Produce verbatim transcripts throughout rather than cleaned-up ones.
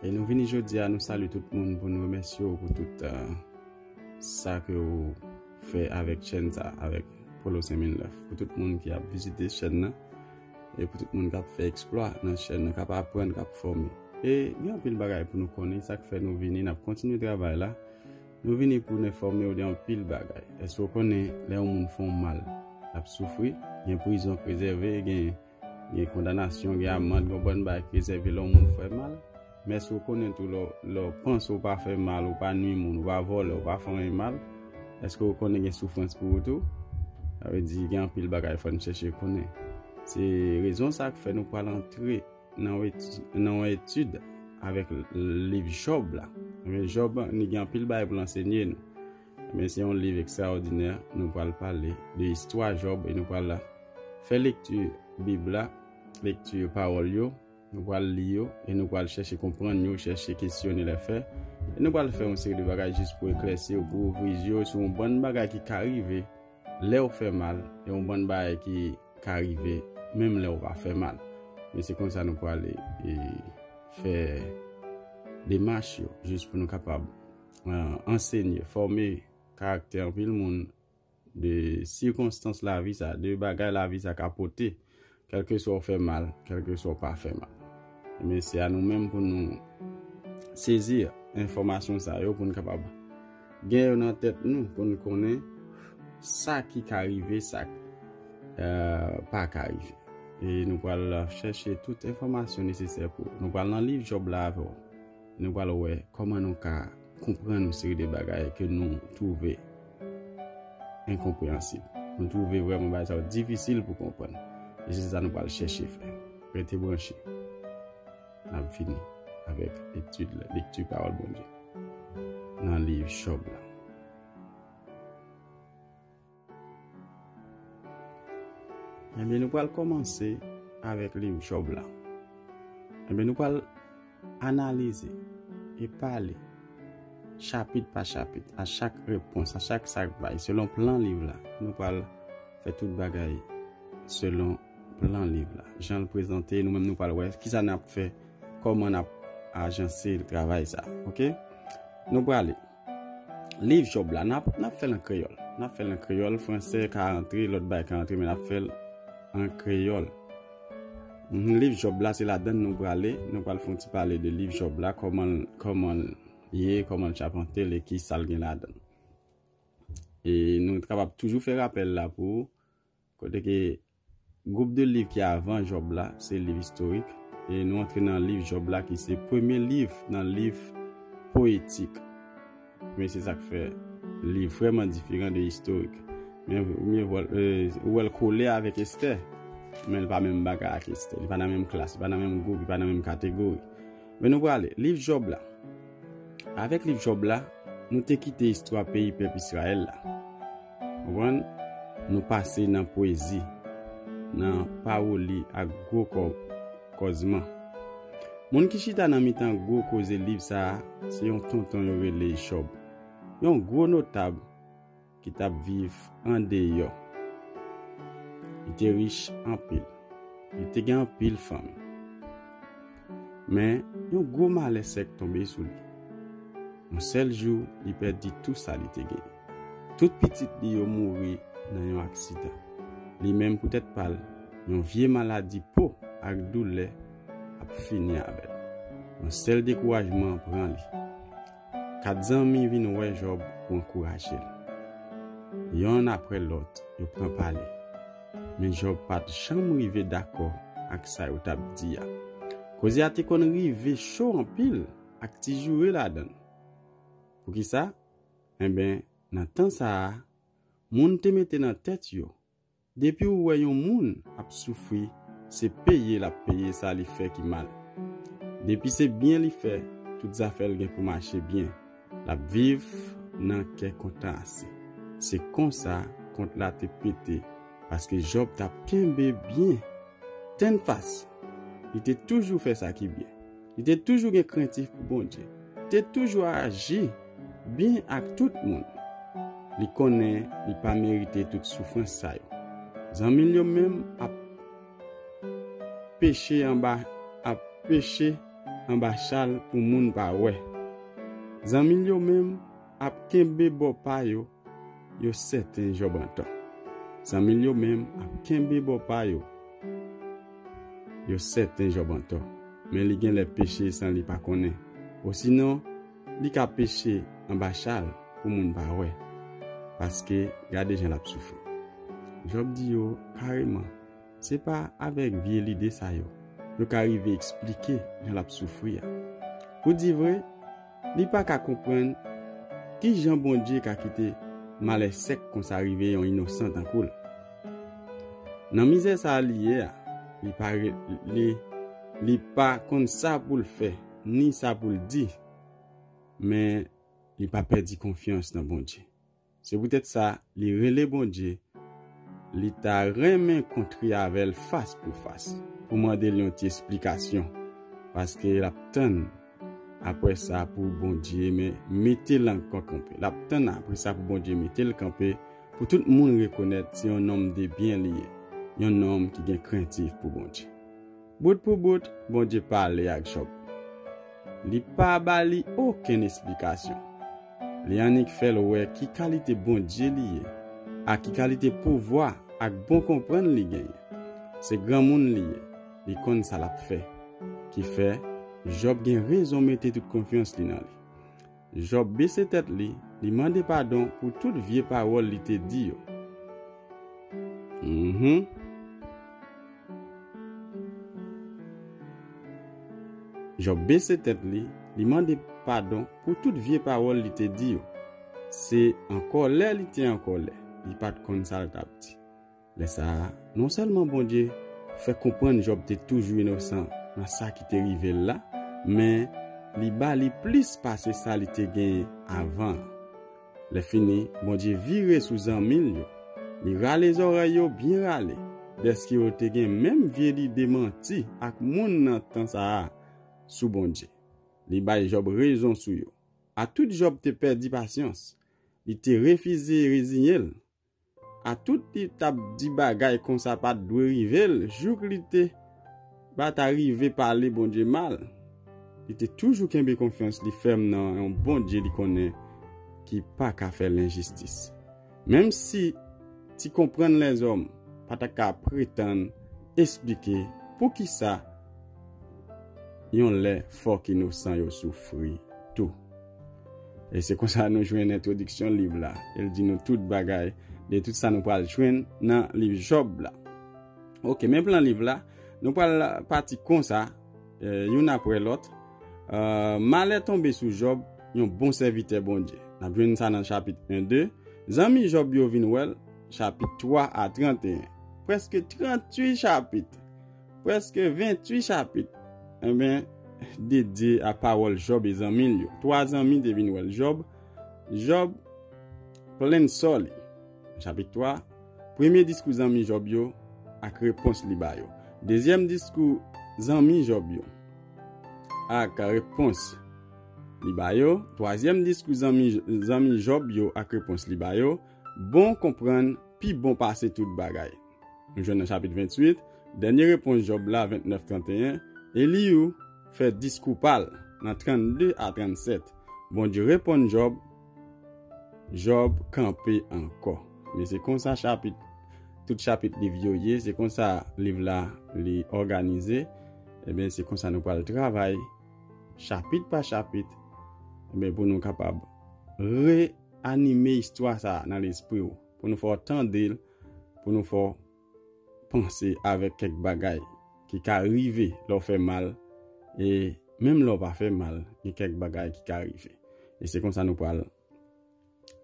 E nou vini jodi a, nou salye tout moun pou nou remèsye w pou tout, eh, sa ke w fè avèk chèn sa, avèk Polo senk mil nèf. Pou tout moun ki ap vizite chèn nan, e pou tout moun k ap fè eksplwa nan chèn nan, k ap aprann, k ap fòme. E gen anpil bagay pou nou konnen, sa k fè nou vini, n ap kontinye travay la. Nou vini pou n enfòme w de anpil bagay. Èske w konnen lè yon moun fè w mal, l ap soufri? Gen prizon k rezève, gen, gen kondanasyon, gen amann, gen yon bann bagay k rezève lè yon moun fè mal. Men èske w konnen tou lè w, lè w panse w pa fè mal, ou pa nwi moun, ou pa vòlè, ou pa fè anyen mal, èske w konnen gen soufrans pou ou tou? Sa vle di gen anpil bagay fò n chèche konnen. Se rezon sa k fè nou pral antre nan yon eti-, nan yon etid avèk l-, liv Jòb la. Men Jòb, li gen anpil bagay pou l ansenye nou. Men se yon liv ekstraòdinè, nou pral pale de istwa Jòb e nou pral fè lekti Bib la, lekti pawòl yo, nou pral li yo e nou pral chèche konprann yo, chèche kesyone lè fè. E nou pral fè yon seri de bagay jis pou eklèsi yo, pou ouvri zye yo sou yon bann bagay ki ka rive lè w fè mal, e yon bann bagay ki ka rive menm lè w pa fè mal. Men se konsa nou prale, e, fè demach yo, jis pou nou kapab, eh, ansenye, fòme karaktè anpil moun de sikonstans lavi sa, de bagay lavi sa ka pote, kèlkeswa w fè mal, kèlkeswa w pa fè mal. Men se a nou menm pou nou sezi enfòmasyon sa yo, pou n kapab gen yo nan tèt nou, pou n konnen sa ki ka rive, sa k, eh, pa ka rive. E nou pral chèche tout enfòmasyon nesesè pou nou pral nan liv Jòb la avè w. Nou pral wè kòman nou ka konprann yon seri de bagay ke nou twouve enkonpreyansib. Nou twouve vrèman bagay sa yo difisil pou konprann. E se sa nou pral chèche fè. Rete branche. N ap fini avèk etid la, lekti pawòl Bondye nan liv Jòb la. Ebyen, nou pral kòmanse avèk liv Jòb la. Ebyen, nou pral analize e pale chapit pa chapit, a chak repons, a chak sa k bay, selon plan liv la. Nou pral fè tout bagay selon plan liv la. Jan l prezante, nou menm nou pral wè kisa n ap fè, kòman n ap ajanse travay sa. Oke? Nou prale. Liv Jòb la, n ap, n ap fè l an kreyòl. N ap fè l an kreyòl, fransè ka antre, lòt bagay ka antre, men n ap fè l an kreyòl. Mhm, liv Jòb la, se ladan l nou prale, nou pral fè yon ti pale de liv Jòb la, kòman l, kòman l ye, kòman l chapante l e ki sa l gen ladan l. E nou kapab toujou fè rapèl la pou ou, kote ke gwoup de liv ki avan Jòb la, se liv istorik. E nou antre nan liv Jòb la, ki se premye liv nan liv powetik. Men se sa k fè li vrèman diferan de istorik. Men, men vwèl, euh, ou wè l kole avèk Estè, men l pa menm bagay ak Estè. Li pa nan menm klas, li pa nan menm gwoup, li pa nan menm kategori. Men nou prale. Liv Jòb la. Avèk liv Jòb la, nou te kite istwa peyi pèp Izrayèl la. Konprann? Nou pase nan pwezi, nan pawoli ak gwo kò-, kòzman. Moun ki chita nan mitan gwo koze liv sa a, se yon tonton yo rele Jòb. Yon gwo notab ki t ap viv andeyò. Li te rich anpil. Li te gen anpil fanmi. Men, yon gwo malè sèk tonbe sou li. Yon sèl jou, li pèdi tou sa li te genyen. Tout pitit li yo mouri nan yon aksidan. Li menm, pou tèt pa l, yon vye maladi po ak doulè ap fini avè l. Yon sèl dekourajman pran li. Kat zanmi vin wè Jòb pou ankouraje l. Yonn apre lòt, yo pran pale. Men Jòb pa t janm rive dakò ak sa yo t ap di a. Koze a te konn rive cho anpil ak ti joure ladan l. Poukisa? Enben, nan tan sa a, moun te mete nan tèt yo, depi w wè yon moun ap soufri, se peye l ap peye sa li fè ki mal. Depi se byen li fè, tout zafè l gen pou mache byen. L ap viv nan kè kontan ase. Se konsa kont la te pete, paske Jòb t ap kenbe byen tennfas. Li te toujou fè sa ki byen. Li te toujou gen krentif pou Bondye. Li te toujou aji byen ak tout moun. Li konnen li pa merite tout soufrans sa yo. Zanmi l yo menm ap peche anba, ap peche anba chal pou moun pa wè. Zanmi l yo menm ap kenbe bò pa yo, yo sèten Jòb antò. Zanmi l yo menm ap kenbe bò pa yo, yo sèten Jòb antò. Men li gen lè peche san li pa konnen. Osinon, li ka peche anba chal pou moun pa wè. Paske gade jan l ap soufri. Jòb di yo kareman, se pa avèk vye lide sa yo, yo ka rive eksplike jan l ap soufri a. Pou di vre, li pa ka konprann ki jan Bondye ka kite malè sèk konsa rive yon inosan tankou l. Nan mizè sa a li ye a, li pa re-, li, li pa konn sa pou l fè, ni sa pou l di, men li pa pèdi konfyans nan Bondye. Se poutèt sa, li rele Bondye, li ta renmen kontre avè l fas pou fas, pou mande l yon ti esplikasyon, paske l ap tann apre sa pou Bondye me-, mete l ankò kanpe. L ap tann apre sa pou Bondye mete l kanpe, pou tout moun rekonèt se yon nonm de byen li ye, yon nonm ki gen krentif pou Bondye. Bout pou bout, Bondye pale ak Jòb. Li pa ba li okenn esplikasyon. Li annik fè l wè ki kalite Bondye li ye, ak ki kalite pouvwa ak bon konprann li genyen. Se granmoun li ye, li konn sa l ap fè. Ki fè, Jòb gen rezon mete tout konfyans li nan li. Jòb bese tèt li, li mande padon pou tout vye pawòl li te di yo. Mhm. Jòb bese tèt li, li mande padon pou tout vye pawòl li te di yo. Se an kòlè li te an kòlè, li pa t konn sa l t ap di. Lè sa a, non sèlman Bondye fè konprann Jòb te toujou inosan nan sa ki te rive l la, men li ba li plis pase sa li te genyen avan an. Lè fini, Bondye vire sou zanmi l yo. Li rale zòrèy yo byen rale, dèske yo te gen menm vye lide manti ak moun nan tan sa a sou Bondye. Li bay Jòb rezon sou yo. Atout Jòb te pèdi pasyans. Li te refize reziyen l. Atout li t ap di bagay konsa pa t dwe rive l, jouk li te pa ta rive pale Bondye mal. Li te toujou kenbe konfyans li fèm nan yon Bondye li konnen ki pa ka fè lenjistis. Menm si ti konprann lèzòm pa ta ka pretann esplike poukisa yon lè fòk inosan yo soufri tou. E se konsa nou jwenn entwodiksyon liv la. El di nou tout bagay de tout sa nou pral jwenn nan liv Jòb la. Oke, men plan liv la, nou pral pati konsa, eh, youn apre lòt. Eh, malè tonbe sou Jòb, yon bon sèvitè Bondye. N ap jwenn sa nan chapit en, de. Zanmi Jòb yo vin wè l, chapit twa a trannteyen. Prèske tranntuit chapit. Prèske venntuit chapit, enben, dedye a pawòl Jòb e zanmi l yo. Twa zanmi te vin wè l. Jòb, Jòb plenn sò li. Chapit twa, premye diskou zanmi Jòb yo ak repons li ba yo. Dezyèm diskou zanmi Jòb yo ak repons li ba yo. Twazyèm diskou zanmi, zanmi Jòb yo ak repons li ba yo. Bon konprann pi bon pase tout bagay. Nou jwenn nan chapit venntuit, dènye repons Jòb la, vennèf, trannteyen, Eliyou fè diskou pa l nan trannde a trannsèt. Bondye reponn Jòb, Jòb kanpe ankò. Men se konsa chapit, tout chapit liv yo ye, se konsa liv la li òganize. Ebyen, se konsa nou pral travay chapit pa chapit, ebyen, pou nou kapab reanime istwa sa a nan lespri w, pou nou fè w tande l, pou nou fè w panse avèk kèk bagay ki ka rive lè w fè mal, e menm lè w pa fè mal, gen kèk bagay ki ka rive. E se konsa nou pral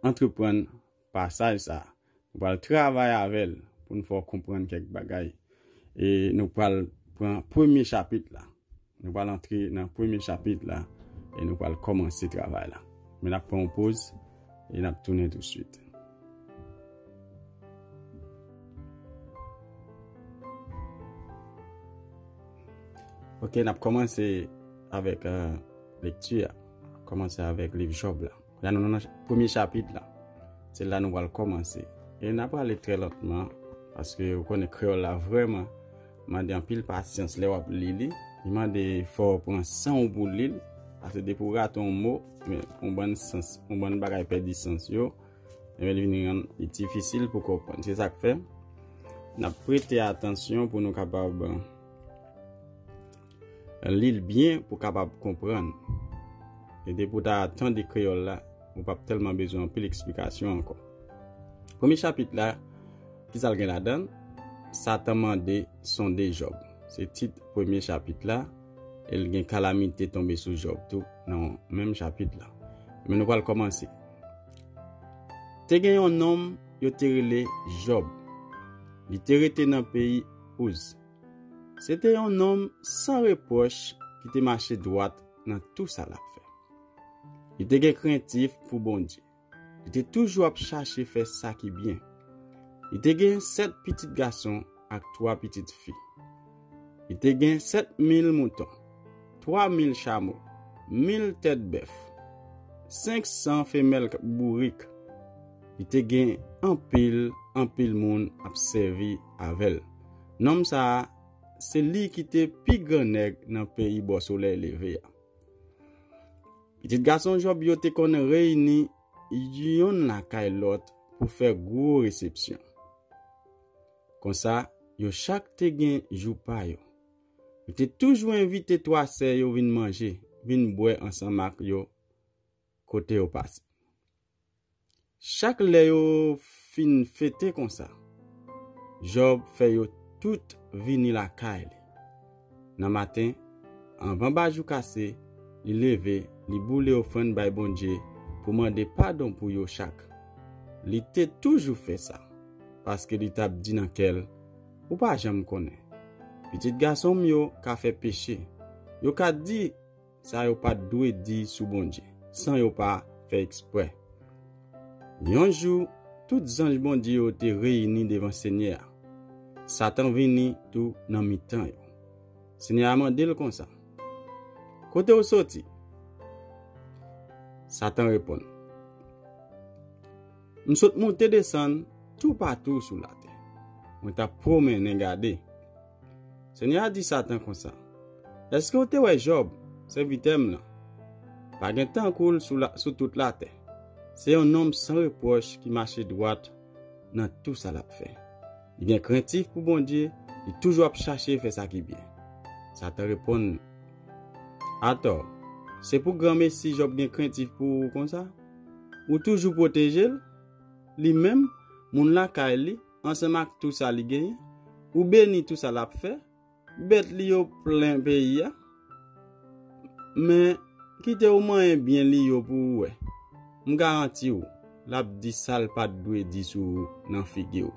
antreprann pasaj sa a. Nou pral travay avè l pou n fè w konprann kèk bagay. E nou pral pran premye chapit la. Nou pral antre nan premye chapit la e nou pral kòmanse travay la. Men n ap pran yon poz e n ap tounen tousuit. Ok, n ap kòmanse avèk, eh, lekti a. Kòmanse avèk liv Jòb la. La nou nan premye chapit la. Se la nou pral kòmanse. E n ap prale trè lantman, paske ou konnen kreyòl la vrèman mande anpil pasyans lè w ap li li. Li mande fò w pran san w pou w li l, paske depi w rate yon mo, men yon bann sans, yon bann bagay pèdi sans yo, ebyen, li vin rann li difisil pou konprann. Se sa k fè n ap prete atansyon pou nou kapab li l byen, pou w kapab konprann. E depi w ta tande kreyòl la, ou p ap tèlman bezwen anpil eksplikasyon ankò. Premye chapit la, ki sa l gen ladan l? Satan mande sonde Jòb. Se tit premye chapit la, e l gen kalamite tonbe sou Jòb tou nan menm chapit la. Men nou pral kòmanse. Te gen yon nonm yo te rele Jòb. Li te rete nan peyi Ouz. Se te yon nonm san repwòch ki te mache dwat nan tou sa l ap fè. Li te gen krentif pou Bondye. Li te toujou ap chache fè sa ki byen. Li te gen sèt pitit gason ak twa pitit fi. Li te gen sèt mil mouton, twa mil chamo, mil tèt bèf, senk san femèl bourik. Li te gen anpil, anpil moun ap sèvi avè l. Nonm sa a, se li ki te pi gran nèg nan peyi bò solèy leve a. Pitit gason Jòb yo te konn reyini youn lakay lòt pou fè gwo resepsyon. Konsa, yo chak te gen jou pa yo. Yo te toujou envite twa sè yo vin manje, vin bwè ansanm ak yo kote yo pase. Chak lè yo fin fete konsa, Jòb fè yo tout vini lakay li. Nan maten, anvan bajou kase, li leve, li boule ofrann bay Bondye pou mande padon pou yo chak. Li te toujou fè sa, paske li t ap di nan kè l, "Ou pa janm konnen. Pitit gason m yo ka fè peche. Yo ka di sa yo pa t dwe di sou Bondye, san yo pa fè eksprè." Yon jou, tout zanj Bondye yo te reyini devan Senyè a. Satan vini tou nan mitan yo. Senyè a mande l konsa, "Kote w soti?" Satan reponn, "M sot monte desann toupatou sou latè. Mwen t ap pwomennen gade." Senyè a di Satan konsa, "Èske w te wè Jòb, sèvitè m nan? Pa gen tankou l sou, la, sou tout latè. Se yon nonm san repwòch ki mache dwat nan tou sa l ap fè. Li gen krentif pou Bondye, li toujou ap chache fè sa ki byen." Satan reponn, "Atò, se pou granmesi Jòb gen krentif pou ou konsa? Ou toujou pwoteje l, li menm, moun lakay li, ansanm ak tou sa li genyen? Ou beni tou sa l ap fè? Bèt li yo plen peyi a. Men, kite w manyen byen li yo pou w wè. M garanti w, l ap di sa l pa t dwe di sou ou nan figi w."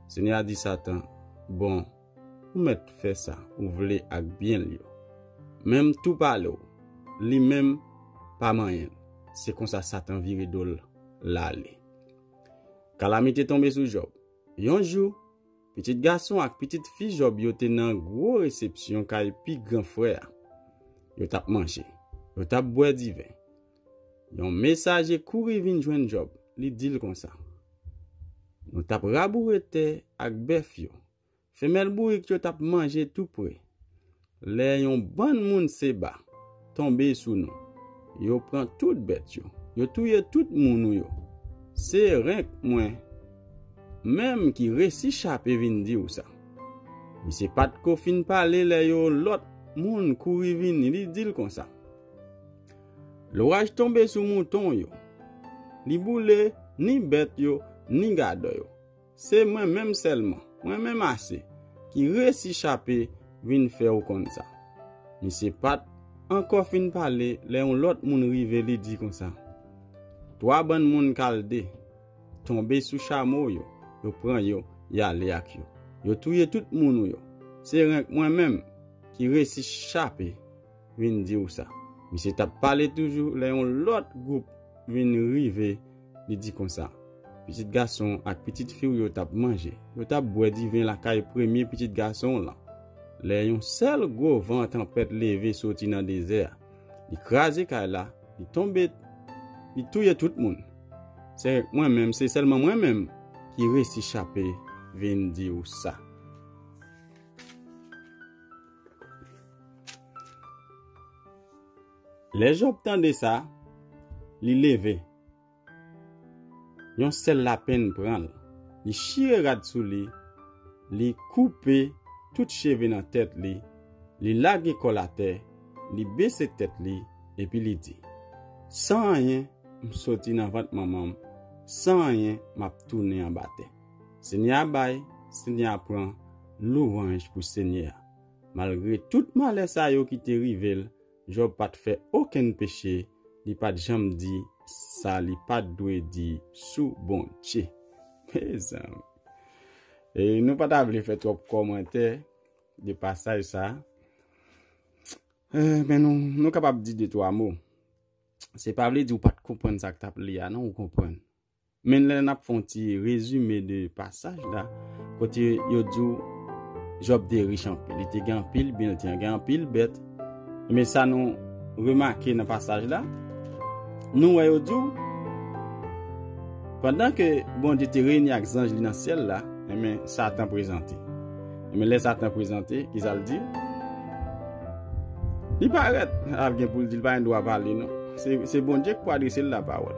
Senyè a di Satan, "Bon, ou mèt fè sa ou vle ak byen l yo. Men m tou pale w, li menm pa manyen l." Se konsa Satan vire do l, l ale. Kalamite tonbe sou Jòb. Yon jou, pitit gason ak pitit fi Jòb yo te nan gwo resepsyon kay pi gran frè a. Yo t ap manje, yo t ap bwè diven. Yon mesaje kouri vin jwenn Jòb, li di l konsa, "Nou t ap raboure tè ak bèf yo. Femèl bourik yo t ap manje tou pre, lè yon bann moun Seba tonbe sou nou. Yo pran tout bèt yo, yo touye tout moun ou yo. Se renk mwen menm ki resi chape vin di w sa." Misye pa t ko fin pale lè yon lòt moun kouri vini, li di l konsa, "Loraj tonbe sou mouton yo. Li boule ni bèt yo, ni gadò yo. Se mwen menm sèlman, mwen menm ase, ki resi chape vin fè w konn sa." Misye pa t ankò fin pale lè yon lòt moun rive, li di konsa, "Twa bann moun Kalde tonbe sou chamo yo, yo pran yo, y ale ak yo. Yo touye tout moun ou yo. Se renk mwen menm ki resi chape vin di w sa." Misye t ap pale toujou lè yon lòt gwoup vin rive, li di konsa, "Pitit gason ak pitit fi w yo t ap manje, yo t ap bwè diven lakay premye pitit gason w lan, lè yon sèl gwo van tanpèt leve soti nan dezè a. Li kraze kay la, li tonbe, li touye tout moun. Se mwen menm, se sèlman mwen menm ki resi chape vin di w sa." Lè Jòb tande sa, li leve. Yon sèl lapenn pran l. Li chire rad sou li, li koupe tout cheve nan tèt li, li lage kò l atè, li bese tèt li, epi li di, "San anyen, m soti nan vant manman m, san anyen, m ap tounen anba tè." Senyè a bay, Senyè a pran, louwanj pou Senyè a. Malgre tout malè sa yo ki te rive l, Jòb pa t fè okenn peche, li pa t janm di sa li pa t dwe di sou Bondye. Mezanmi. E nou pa ta vle fè twòp kòmantè de pasaj sa. Eh, men nou, nou kapab di de twa mo. Se pa vle di ou pa t konprann sa k t ap li a, non, ou konprann. Men lè n ap fè yon ti rezime de pasaj la, kote yo di w Jòb te rich anpil, li te gen anpil byen, li te gen anpil bèt. Men sa nou remake nan pasaj la, nou wè yo di w, pandan ke Bondye te reyini ak zanj li nan syèl la, enben, Satan prezante. Enben, lè Satan prezante, kisa l di? Li parèt, al gen pou l di, l pa gen dwa pale, non. Se, se Bondye ki pou adrese l lapawòl.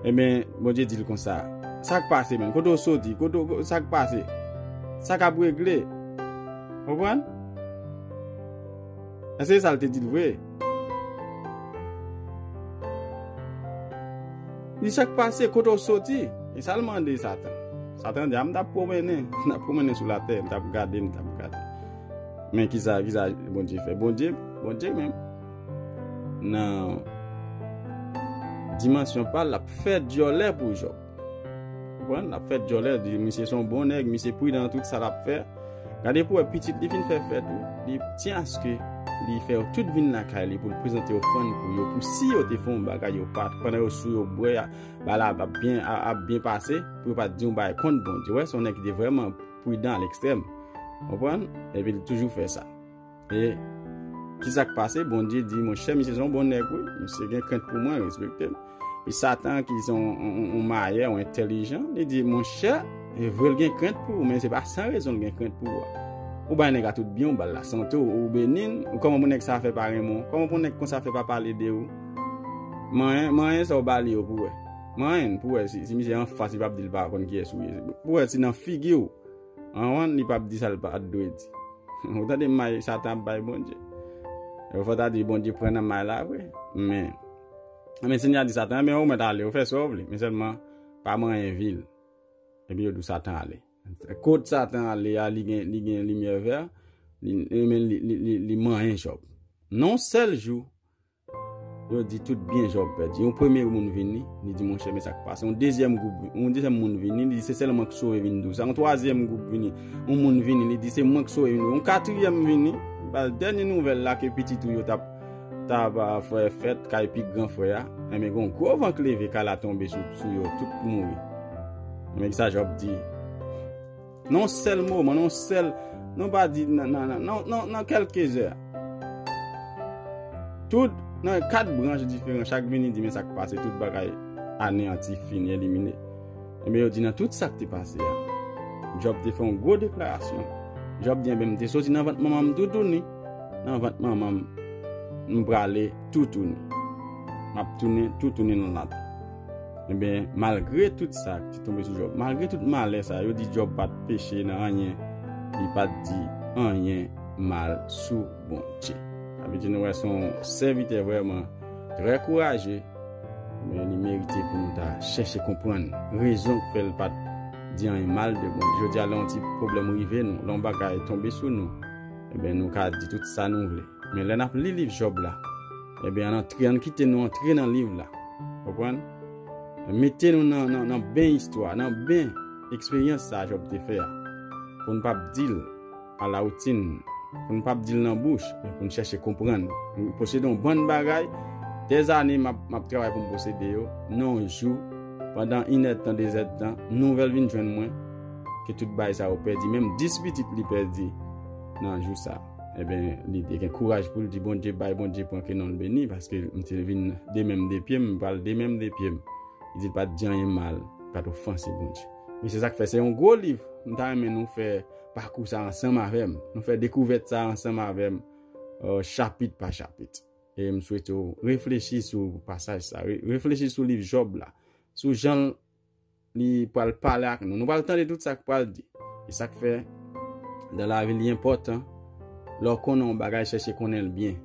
Enben, Bondye di l konsa, "Sa k pase, menm? Kote w soti? Kote w, sa k pase? Sa k ap regle?" Konprann? Èske se sa l te di l vre? Li, "Sa k pase? Kote w soti?" E sa l mande Satan. Satan di, "A, m t ap pwomennen, m t ap pwomennen sou latè, m t ap gade, m t ap gade." Men kisa, kisa Bondye fè? Bondye, Bondye menm, nan dimansyon pa l, l ap fè dyòlè pou Jòb. Konprann? L ap fè dyòlè, di, "Misye se yon bon nèg, misye pridan nan tout sa l ap fè." Gade pou wè pitit li fin fè fèt ou, li tyen aske li fè yo tout vin lakay li pou l prezante ofrann pou yo, pou si yo te fè yon bagay yo pa, pandan yo sou yo bwè, bagay la ap byen, ap byen pase, pou yo pa t di yon bagay kont Bondye. Wè, se yon nèg ki te vrèman pridan a lekstrèm. Konprann? Epi li toujou fè sa. E kisa k pase? Bondye di, "Monchè, misye se yon bon nèg, wi. Misye gen krent pou mwen, respekte m." Epi Satan, ki se yon, yon, yon mayè, yon entèlijan, li di, "Monchè, e vre l gen krent pou ou, men se pa san rezon l gen krent pou ou a. Ou bay nèg la tout byen, ou ba l lasante, ou, ou beni l, ou kòman pou nèg sa fè pa renmen w? Kòman pou nèg konsa fè pa pale de ou? Manyen, manyen sa w ba li yo pou wè. Manyen pou wè si, si misye anfas, li p ap di l pa konn kiyès ou ye. Pou wè si nan figi w." Anvan, li p ap di sa l pa t dwe di. Ou tande may Satan ap bay Bondye? Ou fò ta di Bondye pran nan may la vre. Men, men Senyè a di Satan, "Men ou mèt ale, ou fè sa w vle, men sèlman pa manyen vi l." Epi yo di Satan ale. Kot Satan ale a, li gen, li gen limyè vè, li, li, li, li, li manyen Jòb. Nan yon sèl jou, yo di tout byen Jòb pèdi. Yon premye moun vini, li di, "Monchè, men sa k pase." Yon dezyèm gwoup, yon dezyèm moun vini, li di, "Se sèl mwen k sove vin di w sa." Yon twazyèm gwoup vini, yon moun vini, li di, "Se mwen k sove vin di w." Yon katriyèm vini, li ba l dènye nouvèl la ke pitit ou yo t ap, t ap, a, fè fèt kay pi gran frè a. Enben, gen yon gwo van k leve, kay la tonbe sou, sou yo, tout mouri. Enben, kisa Jòb di? Nan yon sèl moman, nan yon sèl, nou pa di nan, nan, nan, nan, nan, nan kèlke zè. Tout, nan kat branch diferan, chak vini di, "Men sa k pase, tout bagay aneyanti, fini, elimine." Enben, yo di nan tout sa k te pase a, Jòb te fè yon gwo deklarasyon. Jòb di, "Enben, m te soti nan vant manman m toutouni, nan vant manman m, m prale toutouni. M ap tounen toutouni nan latè." Enben, malgre tout sa ki tonbe sou Jòb, malgre tout malè sa, yo di Jòb pa t peche nan anyen, li pa t di anyen mal sou Bondye. Sa vle di nou wè se yon sèvitè vrèman trè kouraje, men li merite pou nou ta chèche konprann rezon k fè l pa t di anyen mal de Bondye. Jodi a, lè yon ti pwoblèm rive nou, lè yon bagay tonbe sou nou, enben, nou ka di tout sa nou vle. Men lè n ap li liv Jòb la, enben, ann antre, ann kite nou antre nan liv la. Konprann? Mete nou nan, nan, nan ben istwa, nan ben eksperyans sa Jòb te fè a. Pou n p ap di l a la woutin, pou n p ap di l nan bouch, men pou n chèche konprann. Nou posede yon bann bagay, dèzane m ap, m ap travay pou m posede yo, nan yon jou, pandan inèdtan, dezèdtan, nouvèl vin jwenn mwen, ke tout bagay sa yo pèdi, menm dis pitit li pèdi nan jou sa. Enben, li te gen kouraj pou l di, "Bondye bay, Bondye pran, ke non l beni, paske m te vin de men m de pye m, m pral de men m de pye m." Li di l pa t di anyen mal, pa t ofanse Bondye. Men se sa k fè, se yon gwo liv. M ta renmen nou fè pakou sa ansanm avè m. Nou fè dekouvèt sa ansanm avè m, euh, chapit pa chapit. E m swete w reflechi sou pasaj sa. Re- reflechi sou liv Jòb la. Sou jan li pral pale ak nou. Nou pral tande tout sa k pral di. E sa k fè, nan lavi, li enpòtan, lè w konnen yon bagay, chèche konnen l byen.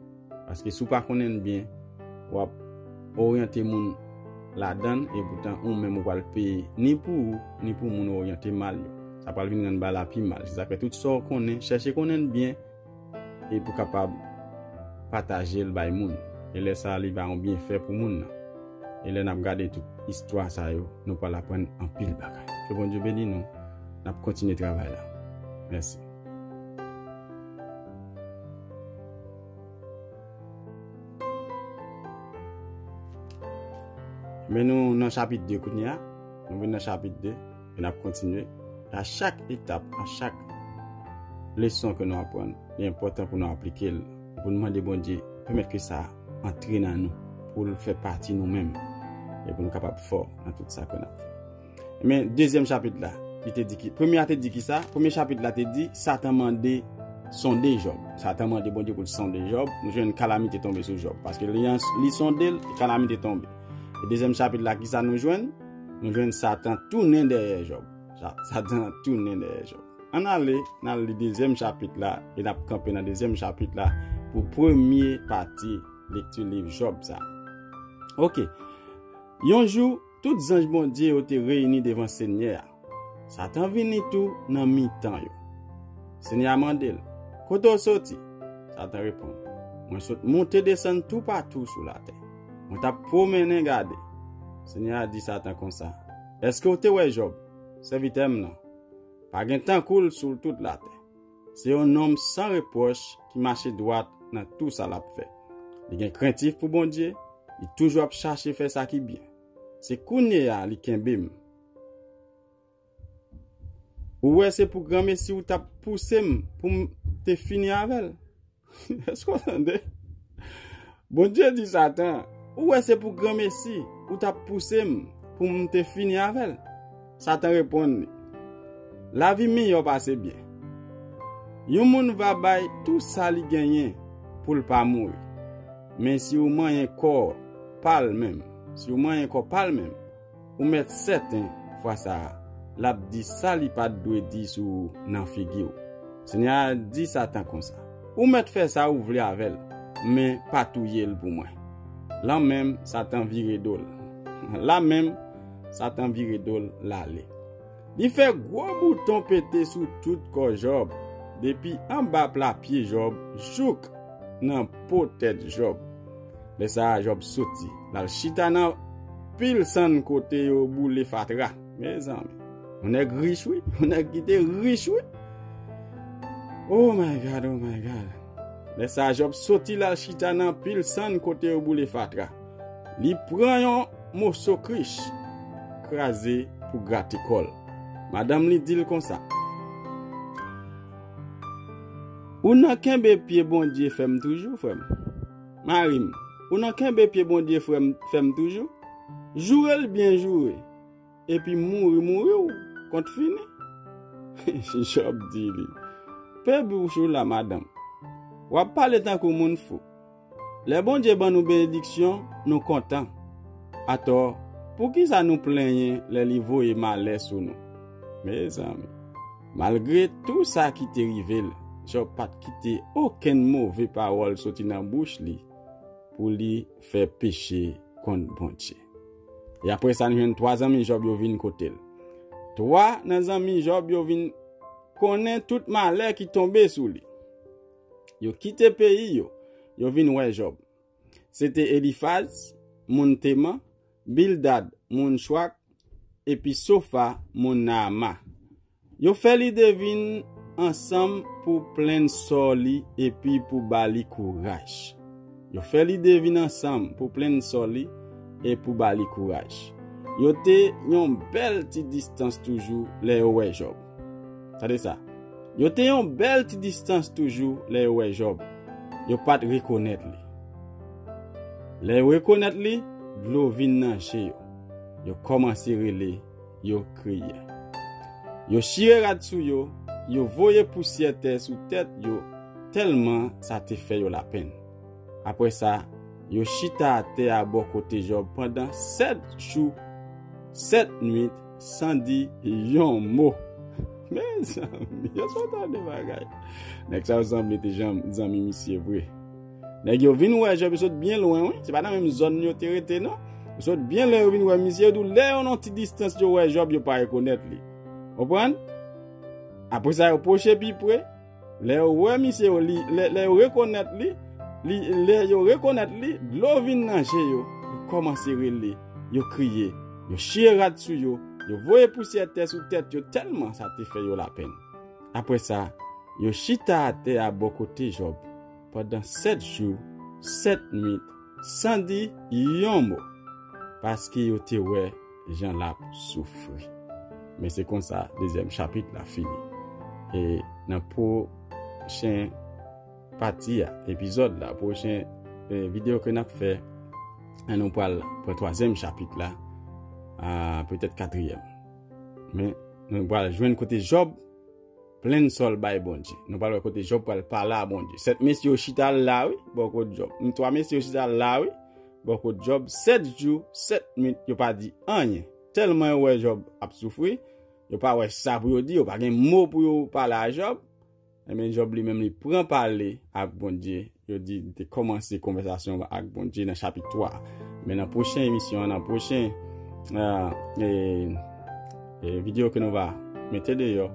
Paske si w pa konnen l byen, w ap oryante moun ladan l, e poutan ou menm ou pral peye ni pou ou, ni pou moun ou oryante mal yo. Sa pral vin rann bagay la pi mal. Se sa k fè tout sa w konnen, chèche konnen l byen, e pou kapab pataje l bay moun. E lè sa a, li va yon byenfè pou moun nan. E lè n ap gade tout istwa sa yo, nou pral aprann anpil bagay. Ke Bondye beni nou. N ap kontinye travay la. Mèsi. Men nou nan chapit de kounye a. Nou vin nan chapit de. E n ap kontinye. A chak etap, a chak leson ke nou aprann, li enpòtan pou nou aplike l. Pou nou mande Bondye, pèmèt ke sa antre nan nou, pou l fè pati nou menm. E pou nou kapab fò nan tout sa ke n ap fè. Men, dezyèm chapit la, li te di ki, premye a te di ki sa? Premye chapit la te di, Satan mande, sonde Jòb. Satan mande Bondye pou l sonde Jòb. Nou jwenn kalamite tonbe sou Jòb. Paske li, an- li sonde l, e kalamite tonbe. E dezyèm chapit la, ki sa nou jwenn? Nou jwenn Satan tounen dèyè Jòb. Sa- Satan tounen dèyè Jòb. Ann ale, n al li dezyèm chapit la, e n ap kanpe nan dezyèm chapit la pou premye pati lekti liv Jòb sa. Oke. Yon jou, tout zanj Bondye yo te reyini devan Senyè a. Satan vini tou nan mitan yo. Senyè a mande l, "Kote w soti?" Satan reponn, "Mwen sot monte desann toupatou sou latè. Mwen t ap pwomennen gade." Senyè a di Satan konsa, "Èske w te wè Jòb, sèvitè m nan? Pa gen tankou l sou tout latè. Se yon nonm san repwòch ki mache dwat nan tou sa l ap fè. Li gen krentif pou Bondye, li toujou ap chache fè sa ki byen. Se kounye a li kenbe m. Ou wè se pou granmesi ou t ap pouse m pou m te fini avè l." Èske w tande? Bondye di Satan, "Ou wè se pou granmesi ou t ap pouse m pou m te fini avè l." Satan reponn li, "Lavi miyò pase byen. Yon moun va bay tou sa li genyen pou l pa mouri. Men si w manyen kò pa l menm, si w manyen kò pa l menm, ou mèt sèten fwa sa a, l ap di sa li pa t dwe di sou ou nan figi w." Senyè a di Satan konsa, "Ou mèt fè sa ou vle avè l, men pa touye l pou mwen." Lan menm, Satan vire do l. Lan menm, Satan vire do l, l ale. Li fè gwo bouton pete sou tout kò Jòb, depi anba pla pye Jòb jouk nan po tèt Jòb. Lè sa a, Jòb soti, l al chita nan pil sann kote yo boule fatra. Mezanmi, yon nèg rich wi, yon nèg ki te rich wi. Oh my God, oh my God. Lè sa a, Jòb soti, l al chita nan pil sann kote yo boule fatra. Li pran yon moso krich, kraze pou grate kò l. Madanm li di l konsa, "Ou nan kenbe pye Bondye fèm toujou, frè m. Mari m, ou nan kenbe pye Bondye frè m, fèm toujou. Joure l byen joure, epi mouri, mouri w, kont fini." Jòb di li, "Pe bouch ou la, madanm. W ap pale tankou moun fou. Lè Bondye ban nou benediksyon, nou kontan. Atò, poukisa nou plenyen lè li voye malè sou nou?" Mezanmi, malgre tou sa ki te rive l, Jòb pa t kite okenn move pawòl soti nan bouch li pou li fè peche kont Bondye. E apre sa, nou jwenn twa zanmi Jòb yo vin kote l. Twa nan zanmi Jòb yo vin konnen tout malè ki tonbe sou li. Yo kite peyi yo, yo vin wè Jòb. Se te Elifaz, moun Teman, Bildad, moun Chwak, epi Sofa, moun Naama. Yo fè lide vin ansanm pou plenn sò li epi pou ba li kouraj. Yo fè lide vin ansanm pou plenn sò li e pou ba li kouraj. Yo te yon bèl ti distans toujou lè yo wè Jòb. Tande sa. Yo te yon bèl ti distans toujou lè yo wè Jòb. Yo pa t rekonèt li. Lè yo rekonèt li, dlo vin nan je yo. Yo kòmanse rele, yo kriye. Yo chire rad sou yo, yo voye pousyè tè sou tèt yo, tèlman sa te fè yo lapenn. Apre sa, Yo chita atè a bò kote Jòb pandan sèt jou, sèt nwit, san di yon mo. Mezanmi, èske w tande bagay? Nèg sa yo sanble te zanmi misye vre. Nèg yo vin wè Jòb, yo sot byen lwen, wi. Se pa nan menm zòn yo te rete, non. Yo sot byen lwen, yo vin wè misye, yo di w lè yo nan ti distans yo wè Jòb, yo pa rekonèt li. Konprann? Apre sa, yo pwoche pi pre. Lè yo wè misye, yo, li, lè, lè yo rekonèt li, li, lè yo rekonèt li, dlo vin nan je yo, yo kòmanse rele, yo kriye, yo chire rad sou yo, yo voye pousyè tè sou tèt yo, tèlman sa te fè yo lapenn. Apre sa, yo chita atè a bò kote Jòb pandan sèt jou, sèt nwit, san di yon mo, paske yo te wè jan l ap soufri. Men se konsa dezyèm chapit la fini. E nan pwochen pati a, epizòd la, pwochen, eh, videyo ke n ap fè, nou pral pran twazyèm chapit la, a, petèt katriyèm. Men nou pral jwenn kote Jòb plenn sòl bay Bondye. Nou pral wè kote Jòb pral pale a Bondye. Sèt mesye yo chita la, wi, bò kot Jòb. Twa mesye yo chita la, wi, bò kot Jòb. Sèt jou, sèt nwit, yo pa di anyen. Tèlman yo wè Jòb ap soufri, yo pa wè sa pou yo di, yo pa gen mo pou yo pale a Jòb. Ebyen, Jòb li menm, li pran pale ak Bondye. Yo di, li te kòmanse konvèsasyon ak Bondye nan chapit twa. Men nan pwochen emisyon an, nan pwochen, ah, e, e, videyo ke nou va mete deyò,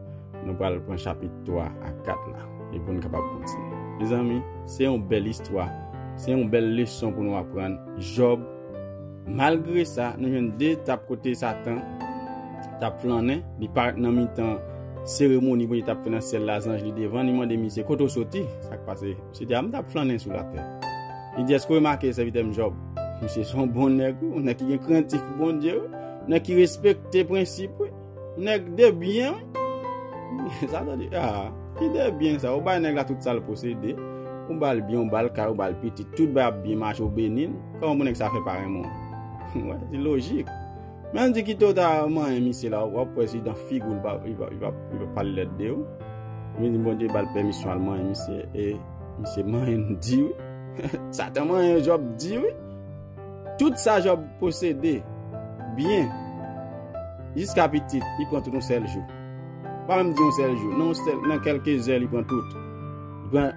nou pral pran chapit twa ak kat la. E pou n kapab kontinye. Mezanmi, se yon bèl istwa. Se yon bèl leson pou nou aprann. Jòb, malgre sa, nou jwenn de etap kote Satan t ap flannen, li parèt nan mitan seremoni Bondye t ap fè nan syèl la, zanj li devan, li mande misye, "Kote w soti?" Sa k pase? Misye di, "A, m t ap flannen sou latè." Li di, "Èske w remake sèvitè m Jòb?" Misye se yon bon nèg, wi, yon nèg ki gen krentif pou Bondye, wi, yon nèg ki respekte prensip, wi, yon nèg de byen, wi. Sa ta di, a, ki de byen sa? Ou bay nèg la tout sa l posede, ou ba l byen, ou ba l kay, ou ba l pitit, tout bagay ap byen mache, ou beni l. Kòman pou nèg sa fè pa renmen w? Wè, se lojik. Men di kite w ta manyen misye la, w ap wè si dan figi w li pa, li pa, li pa, li pa pale lèd de ou. Men di Bondye ba l pèmisyon al manyen misye, e misye manyen l di wi. Satan manyen Jòb di wi. Tout sa Jòb posede, byen, jiska pitit, li pran tout yon sèl jou. Pa menm di yon sèl jou, nan yon sèl, nan kèlke zè li pran tout. Li pran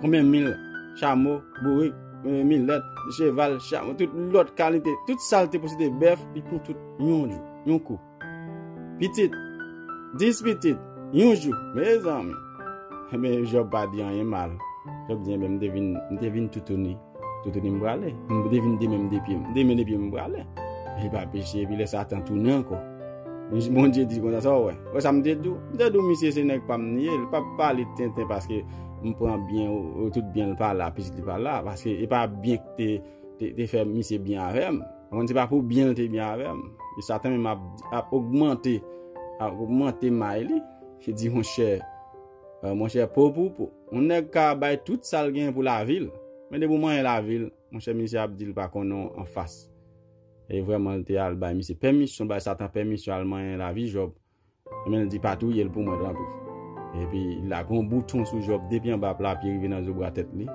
konbyen mil chamo, bourik, eh, milèt, cheval, chamo, tout lòt kalite, tout sa l te posede, bèf, li pran tout yon jou, yon kou. Pitit, dis pitit, yon jou, mezanmi. Ebyen, Jòb pa di anyen mal. Jòb di, ebyen, m te vin, m te vin toutouni. Toutouni m prale. M te vin demen m de pye m. Demen de pye m prale. Li pa peche, epi lè Satan tounen ankò. Bondye di konsa, sa w wè? Wè sa m te di w? M te di w, misye se nèg pa m li ye, li p ap pale tenten paske m pran byen, ou, ou tout byen l pa la, pitit li pa la, paske e pa byen k te, te, te fè misye byen avè m. Ou konn se pa pou byen l te byen avè m. E Satan menm ap, ap ogmante, ap ogmante may li. Li di, monchè, euh, monchè, po pou po. Yon nèg ka bay tout sa l genyen pou lavi l. Men depi w manyen lavi l, monchè, misye ap di l pa konnen w anfas. E vrèman, l te al bay misye pèmisyon, bay Satan pèmisyon al manyen lavi Jòb. Men l di, pa touye l pou mwen, tanpri. Epi, l lage yon bouton sou Jòb, depi anba pla pye rive nan zo bra tèt li.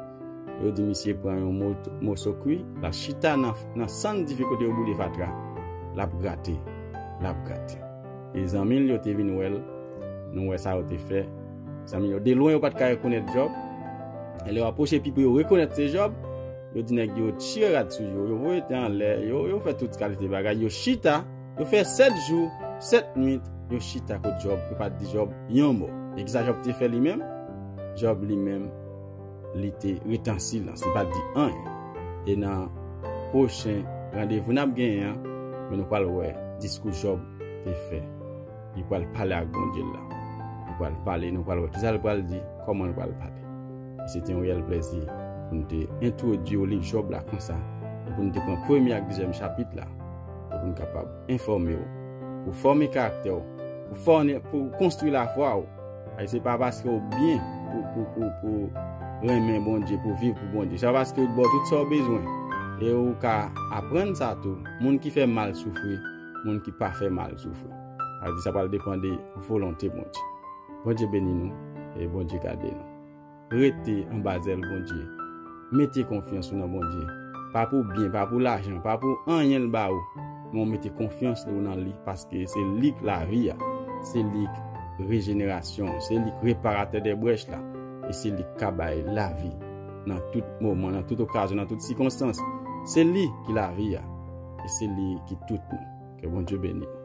Yo di misye pran yon mo-, moso kwi, l al chita nan, nan sann dife kote yo boule fatra. L ap grate, l ap grate. E zanmi l yo te vin wè l, nou wè sa yo te fè. Zanmi l yo, de lwen yo pa t ka rekonèt Jòb. E lè yo apwoche pi pre, yo rekonèt se Jòb. Yo di nèg yo tire rad sou yo, yo voye tè anlè, yo, yo fè tout kalite bagay, yo chita, yo fè sèt jou, sèt nwit, yo chita kot Jòb, yo pa t di Jòb yon mo. E kisa Jòb te fè li menm? Jòb li menm, li te rete an silans, li pa t di anyen. E nan pwochen randevou n ap genyen an, men nou pral wè diskou Jòb te fè. Li pral pale ak Bondye l la. Li pral pale, nou pral wè kisa l pral di, kòman l pral pale. E se te yon reyèl plèzi pou n te entwodui w liv Jòb la konsa, e pou n te pran premye ak dezyèm chapit la, e pou n kapab enfòme w, pou fòme karaktè w, pou fòne, pou konstwi lafwa w. Paske se pa paske w byen pou, pou, pou, pou renmen Bondye, pou viv pou Bondye. Se pa paske yo ba w tout sa w bezwen. E ou ka aprann sa tou. Moun ki fè mal soufri, moun ki pa fè mal soufri. Sa vle di sa pral depann de volonte Bondye. Bondye beni nou e Bondye gade nou. Rete anba zèl Bondye. Mete konfyans ou nan Bondye. pa pou byen, pa pou lajan, pa pou anyen l ba ou. Men w mete konfyans ou nan li, paske se li k lavi a. Se li k rejenerasyon, se li k reparatè de brèch la. E se li k ka bay lavi nan tout moman, nan tout okazyon, nan tout sikonstans. Se li ki lavi a. E se li ki tout nou. Ke Bondye beni w.